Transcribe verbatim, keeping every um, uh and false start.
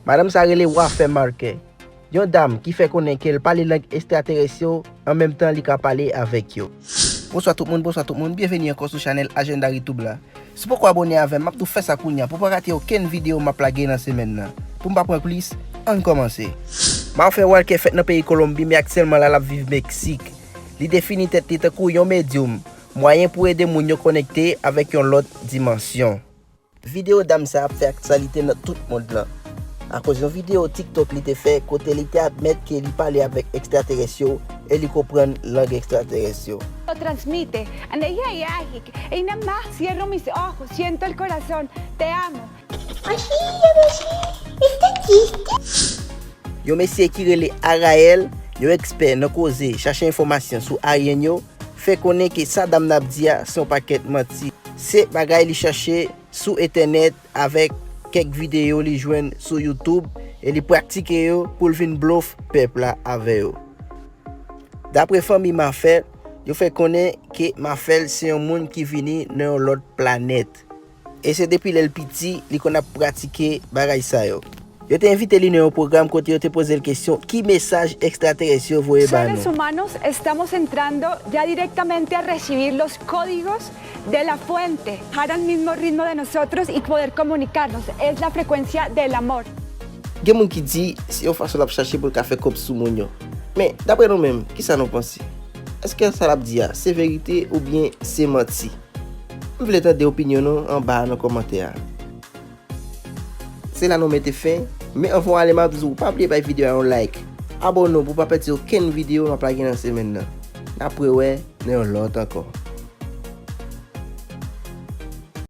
Madanm sa rele Wafè Marke, yon dam ki fè konnen ke l pale lang ekstraterès yo, an menm tan li ka pale avèk yo. Bonswa tout moun, bonswa tout moun, byenveni ankò sou chanèl Agenda Ritube la. Si w poko abòne avè m, m ap tou fè sa kounye a pou w pa rate okenn videyo m ap lage nan semèn nan. Pou m pa pran plis, ann kòmanse. Marfè Walker fèt nan peyi Kolonbi, men aktyèlman la l ap viv Meksik. Li defini tèt li tankou yon medyòm, mwayen pou ede moun yo konekte avèk yon lòt dimansyon. Videyo dam sa ap fè aktyalite nan tout mond lan, akoz yon videyo TikTok li te fè kote li te admèt ke li pale avèk ekstraterès yo e li konprann lang ekstraterès yo. Lo transmite. Ande ya ya hik. Ina más cierro mis ojos, siento el corazón. Te amo. Así, así. Está triste. Yon mesye ki rele Arael, yon ekspè nan koze chache enfòmasyon sou aryen yo, fè konnen ke sa dam nan ap di a se yon pakèt manti. Se bagay li chache sou entènèt avèk kèk videyo li jwenn sou YouTube e li pratike yo pou l vin blof pèp la avè yo. Dapre fanmi Mafèl, yo fè konnen ke Mafèl se yon moun ki vini nan yon lòt planèt. E se depi lè l piti li konn ap pratike bagay sa yo. Yo te envite li nan yon pwogram kote yo te poze l kesyon ki mesaj ekstraterès yo voye ba nou. Seres humanos estamos entrando ya directamente a recibir los códigos de la fuente. Al mismo ritmo de nosotros y poder comunicarnos. Es la frecuencia del amor. Gen moun ki di se yon fason l ap chache pou l ka fè kòb sou moun yo. Men, dapre nou menm, kisa nou panse? Èske sa l ap di a se verite oubyen se manti? M vle tande opinyon nou anba a nan kòmantè a. Se la nou mete fen, men anvan w ale m ap di w pa bliye bay videyo a yon like. Abòne w pou w pa pèdi okenn videyo m ap lage nan semèn nan. N ap rewè nan yon lòt ankò.